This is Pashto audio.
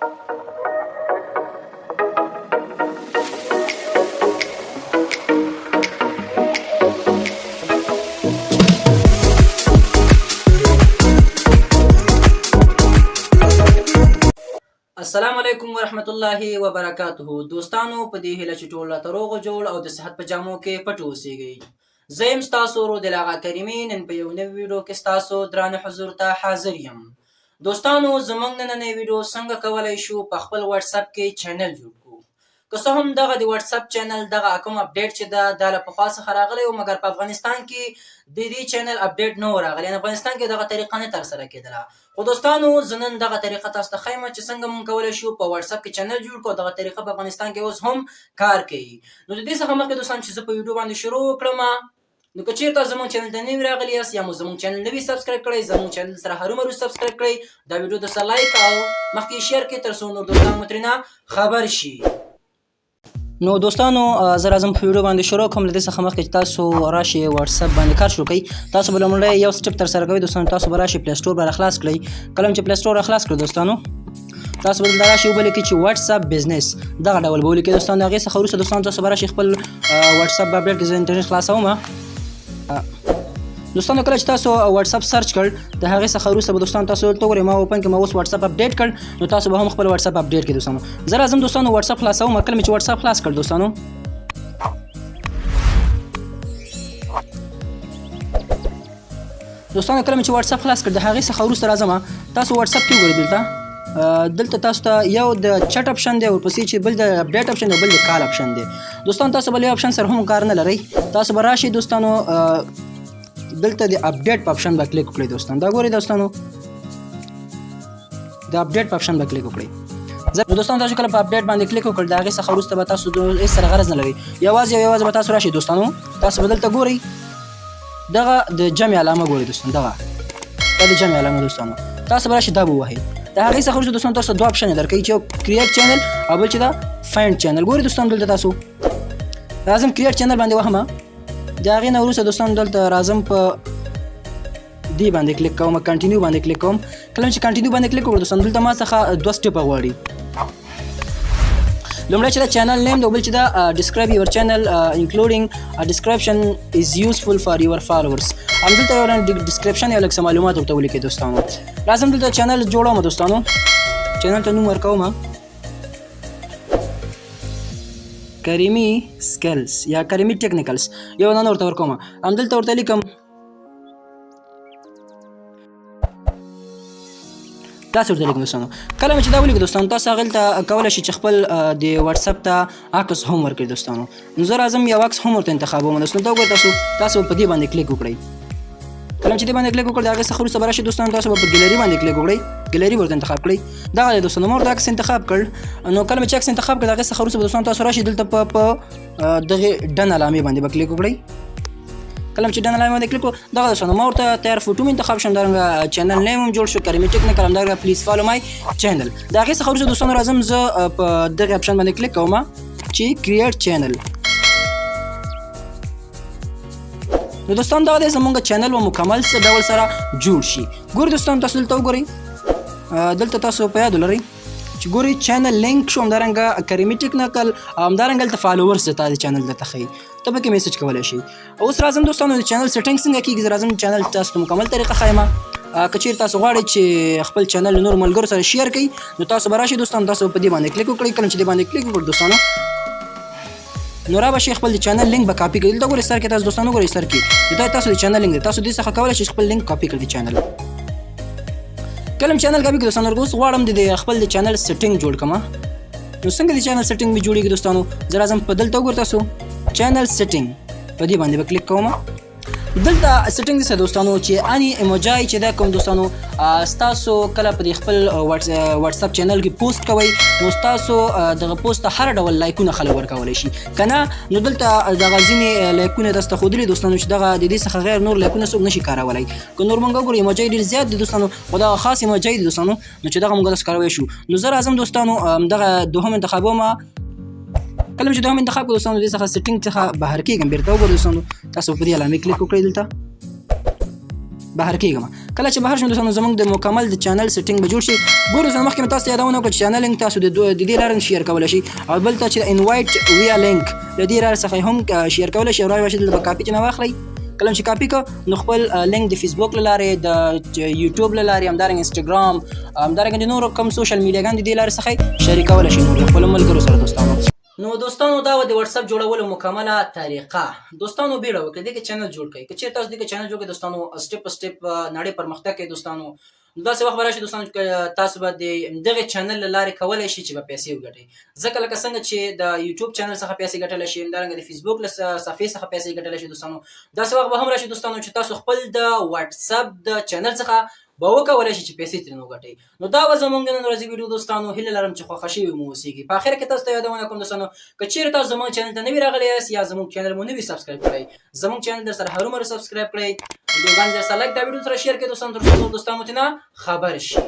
السلام علیکم ورحمت الله وبرکاته. دوستانو، په دې هیله چې ټول راته روغ جوړ او د صحت په جامو کې پټ اوسیږئ. زه یم ستاسو ورور دل آغا کریمي. نن په یو نوي ویډیو کې ستاسو درانه حضور ته حاضر یم. دوستانو، زمونږ نننۍ ویډیو: څنګه کولی شو په خپل واتساپ کې چینل جوړ کړو. که څه هم دغه د واتساپ چینل دغه کوم اپډیټ چې ده، دا له پخوا څخه راغلی و، مګر په افغانستان کې د دې چینل اپډیټ نه و راغلی، یعنې افغانستان کې دغه طریقه نه ترسره کېدله. خو دوستانو، زه نن دغه طریقه تاسو ته ښیم چې څنګه مونږ کولی شو په واتساپ کې چینل جوړ کړو. دغه طریقه په افغانستان کې اوس هم کار کوي. نو د دې څخه مخکې دوستان، چې زه په ویډیو باندې شروع وکړم، نو که چیرته زموږ چینل ته نوي راغلي یاست یا مو زموږ چینل نوي subscribe کړئ، زموږ چینل سره هرومرو subscribe کړئ، دا ویډیو درسره like او مخکې share کړئ، تر څو نور دوستان مو ترېنه خبر شي. نو دوستانو، زه راځم، په ویډیو باندې شروع کوم. له دې څخه مخکې چې تاسو راشئ واتساپ باندې کار شروع کړئ، تاسو به لومړی یو step ترسره کوئ. دوستانو، تاسو به راشئ، Play Store به راخلاص کړئ. کله چې Play Store راخلاص کړئ دوستانو، تاسو به دلته راشئ، ولیکئ چې واتساپ Business، دغه ډول به ولیکئ. دوستانو، هغې څخه وروسته دوستانو، تاسو به راشئ، خپل واتساپ به اپډیټ کړئ. زه انټرنیټ خلاصوم. دوستانو، کله چې تاسو واتساپ search کړ، د هغې څخه وروسته به دوستانو تاسو دلته وګورئ، ما open کې، ما اوس واتساپ اپډیټ کړ، نو تاسو به هم خپل واتساپ اپډیټ کړئ. دوستانو، زه راځم، دوستانو، واتساپ خلاصوم. کله مې چې واتساپ خلاص کړ دوستانو، کله مې چې واتساپ خلاص کړ، د هغې څخه وروسته راځم. تاسو واتساپ کې وګورئ، دلته تاسو ته یو د chat option دی، ورپسې چې بل د update option دی، بل د call option دی. دوستان، تاسو بل یو option سره هم کار نه لرئ. تاسو به راشئ دوستانو، دلته د update په option به کلیک وکړئ. دوستان، دا ګورئ دوستانو، د update په option به کلیک وکړئ. نو دوستان، تاسو کله په update باندې کلیک وکړ، د هغې څخه وروسته به تاسو هېڅ سره غرض نه لرئ، یوازې او یوازې به تاسو راشئ دوستانو، تاسو به دلته ګورئ، دغه د جمع علامه ګورئ دوستان، دغه دا د جمع علامه دوستانو، تاسو به راشئ، دا به ووهئ. د هغې څخه وروسته دوستان، تاسو دوه option درکوي، چې یو create channel او بل چې دا find channel. ګورئ دوستان، دلته تاسو راځم، create channel باندې وهم. د هغې نه وروسته دوستان، دلته راځم، په دې باندې کلیک کوم، continue باندې کلیک کوم. کله چې continue باندې کلیک وکړم دوستان، دلته ما څخه دوه step غواړي. لومړی چې دا channel name دی، بل چې دا describe your channel, including description is useful for your followers. همدلته یو description، یو لږ څه معلومات ورته ولیکئ. دوستانو، راځم، دلته چینل جوړوم. دوستانو، چینل ته نوم ورکوم، کریمی Skills یا کریمی Technicals، یو نوم ورته ورکوم. همدلته ورته لیکم، تاسو ورته لیکم. دوستانو، کله مې چې دا ولیکو دوستانو، تاسو هغلته کولی شئ چې خپل د واتساپ ته عکس هم ورکړئ. دوستانو، نو زه راځم، یو عکس هم ورته انتخابوم. دوستانو، دا وګورئ، تاسو په دې باندې کلیک وکړئ. کله چې دې باندې کلیک وکړ، د هغې څخه وروسته به راشي دوستانو، تاسو به په ګیلري باندې کلیک وکړئ، ګیلري ورته انتخاب کړئ. دغه دی دوستانو، ما ورته عکس انتخاب کړ. نو کله مې چې عکس انتخاب کړ، د هغې څخه وروسته به دوستانو تاسو راشي، دلته په دغې done علامې باندې به کلیک وکړئ. کله چې done علامې باندې کلیک وکړو، دغه دوستانو، ما ورته تیار فوټو مې انتخاب شو، همدارنګه channel name هم جوړ شو، کریمي Technical، همدارنګه please follow my channel. د هغې څخه وروسته دوستانو، راځم، زه په دغې option باندې کلیک کوم چې create channel. نو دوستان، دا دی، زمونږ چینل به مکمل څه ډول سره جوړ شي. ګورئ دوستان، تاسو دلته وګورئ، دلته تاسو په یاد ولرئ چې ګورئ، channel link شو، همدارنګه کریمي Technical، همدارنګه دلته followers ته د چینل درته ښیي، ته پکې message کولی شي. اوس راځم دوستانو، د channel setting څنګه کیږي. زه راځم، چینل تاسو ته مکمل طریقه ښایم. که چیرې تاسو غواړئ چې خپل چینل له نورو ملګرو سره share کړئ، نو تاسو به راشئ دوستانو، تاسو په دې باندې کلیک وکړئ. کله چې دې باندې کلیک وکړئ دوستانو، نو را به شي، خپل د چینل لینک به کاپي کړئ. دلته ګورئ، سر کې تاسو دوستانو ګورئ، سر کې دا تاسو د چینل لینک دی. تاسو دې څخه کولی شئ خپل لینک کاپي کړئ د چینل. کله چینل کاپي کړئ دوستانو، اوس غواړم د خپل د چینل setting جوړ کړم. نو څنګه د چینل setting می جوړیږي دوستانو؟ زه راځم، په دلته وګورئ تاسو، channel setting، په دې باندې به کلیک کوم. دلته setting څه دوستانو، چې any emoji چې دا کوم دوستانو، ستاسو کله په خپل واتساپ چینل کې پوسټ کوئ، نو ستاسو دغه پوسټ ته هر ډول لایکونه خلک ورکولی شي که نه. نو دلته دغه ځینې لایکونه تاسو ته ښودلي دوستانو، چې دغه د دې څخه غیر نور لایکونه څوک نشي کارولی. که نور مونږ وګورو، ایموجي ډېر زیات دي دوستانو، خو دغه خاص ایموجي دي دوستانو، نو چې دغه مونږ تاسو کارولی شو. نو زه راځم دوستانو، دغه دوهم انتخابوم. کله چې دوهم انتخاب کړو دوستانو، دې څخه setting څخه بهر کېږم. بیرته وګورئ دوستانو، تاسو په دې علامې کلیک وکړئ. دلته بهر کېږم. کله چې بهر شم دوستانو، زمونږ د مکمل د چینل سیټینګ به جوړ شي. ګورو زه مخکې مې تاسو ته یادونه وکړه چې چینل لینک تاسو د دې لارې شیر کولی شئ، او بل ته چې invite via link له دې لارې څخه هم شیر کولی شئ. او راشي دلته به کاپي چې نه واخلئ. کله چې کاپي کو نو خپل لینک د فیسبوک له لارې، د یوټیوب له لارې، همدارنګه انسټاګرام، همدارنګه د نورو کوم سوشل میډیاګان د دې لارې څخه شریکولی شئ نور خپلو ملګرو سره. دوستانو، نو دوستانو، دا و د واتس اپ جوړولو مکمله طریقه. دوستانو، بیړه وکړئ، دې کې چینل جوړ کړئ. که چیرې تاسو دې کې چینل جوړ کړئ دوستانو، سټپ په سټپ نړۍ پرمختګ کوي. دوستانو، داسې وخت به راشي دوستانو چې تاسو به د دغه چینل له لارې کولی شئ چې به پیسې وګټئ، ځکه لکه څنګه چې د یوټیوب چینل څخه پیسې ګټلی شئ، همدارنګه د فیسبوک له صفحې څخه پیسې ګټلی شئ. دوستانو، داسې وخت به هم راشي دوستانو چې تاسو خپل د واتس اپ د چینل څخه به وکولای شئ چې پیسې ترې وګټئ. نو دا به زمونږ نن ورځې ویډیو دوستانو، هیله لرم چې خوښه شوي مو اوسېږي. په اخر کې تاسو ته یادونه کوم دوستانو، که چیرې تاسو زمونږ چینل ته نوي راغلي یاست یا زمونږ چینل مو نوي subscribe کړئ، زمونږ چینل در سره هرومرو subscribe کړئ، ویډیوګانې در سره لایک، دا ویډیو سره share کړئ دوستانو، تر څو نور دوستان مو ترې خبر شي.